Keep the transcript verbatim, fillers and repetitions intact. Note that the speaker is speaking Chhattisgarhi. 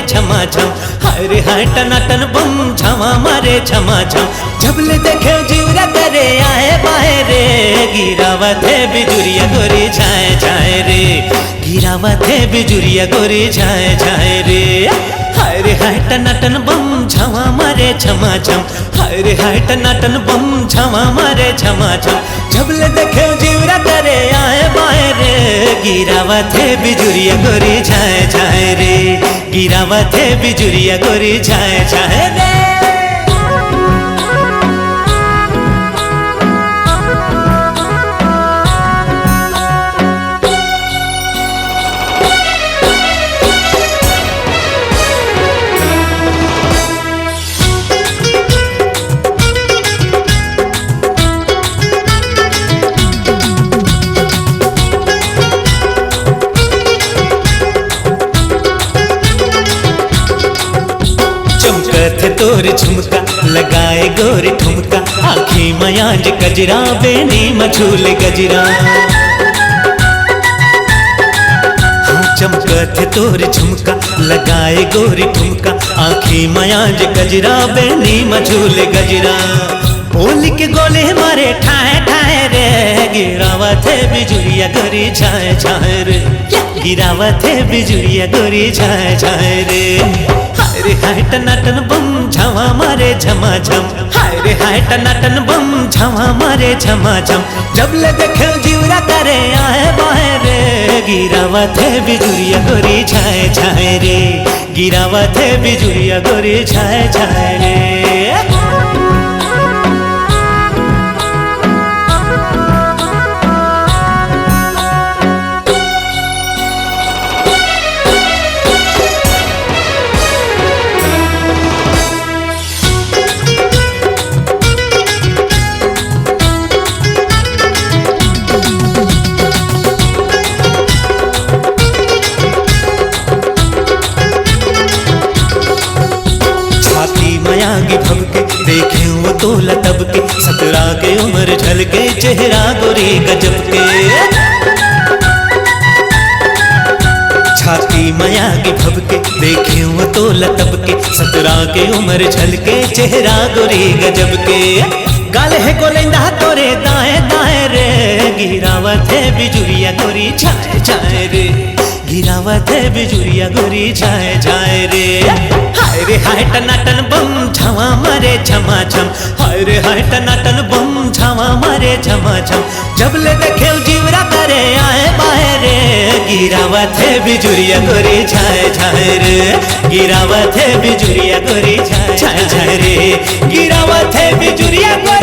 छमाछम। हाय रे हाय टनाटन बम, छमा मारे छमाछम। जब ले देखे जिउरा करे आए बाए रे। गिरावत हे बिजुरिया गोरी झाए झाए रे। गिरावत हे बिजुरिया गोरी झाए झाए रे। हाय रे हाय टनाटन बम, छमा मारे छमाछम। हाय रे हाय टनाटन बम, छमा मारे छमाछम। जब ले देखे जिउरा करे आए बाए रे। गिरावत हे बिजुरिया गोरी झाए झाए रे। गिरावत हे बिजुरिया गोरी झाए झाए रे। चमकत हे तोर झुमका, लगाए गोरी ठुमका। आँखी म आज कजरा, बेनी म झूले गजरा। हाँ, चमकत हे तोर झुमका, लगाए गोरी ठुमका। आँखी म आज कजरा, बेनी म झूले गजरा। ओली के गोले मारे ठाए ठाए रे। गिरावत हे बिजुरिया गोरी झाए झाए रे। गिरावत हे बिजुरिया गोरी झाए झाए रे। हाय रे हाय टनाटन बम, छमा मारे छमाछम। हाय रे हाय टनाटन बम, छमा मारे छमाछम। जब ले देखे जिउरा करे आए बाए रे। गिरावत हे बिजुरिया गोरी झाए झाए रे। गिरावत हे बिजुरिया गोरी झाए झाए रे। छाती म आगी भभके, देखे वो तोला तब के, सतरा के उम्र झलके, चेहरा गोरी गजब के। छाती म आगी भभके, देखे वो तोला तब के, सतरा के उम्र झलके, चेहरा गोरी गजब के। गाल हे गोलेंदा तोरे दाए दाए रे। गिरावत हे बिजुरिया गोरी झाए झाए रे। गिरावत हे बिजुरिया गोरी झाए झाए रे। हाय रे हाय टनाटन बम, छमा मारे छमाछम। हाय रे हाय टनाटन बम, छमा मारे छमाछम। जब ले देखे जिउरा करे आए बाए रे। गिरावत हे बिजुरिया गोरी झाए झाए रे। गिरावत हे बिजुरिया गोरी झाए झाए रे। गिरावत हे बिजुरिया गोरी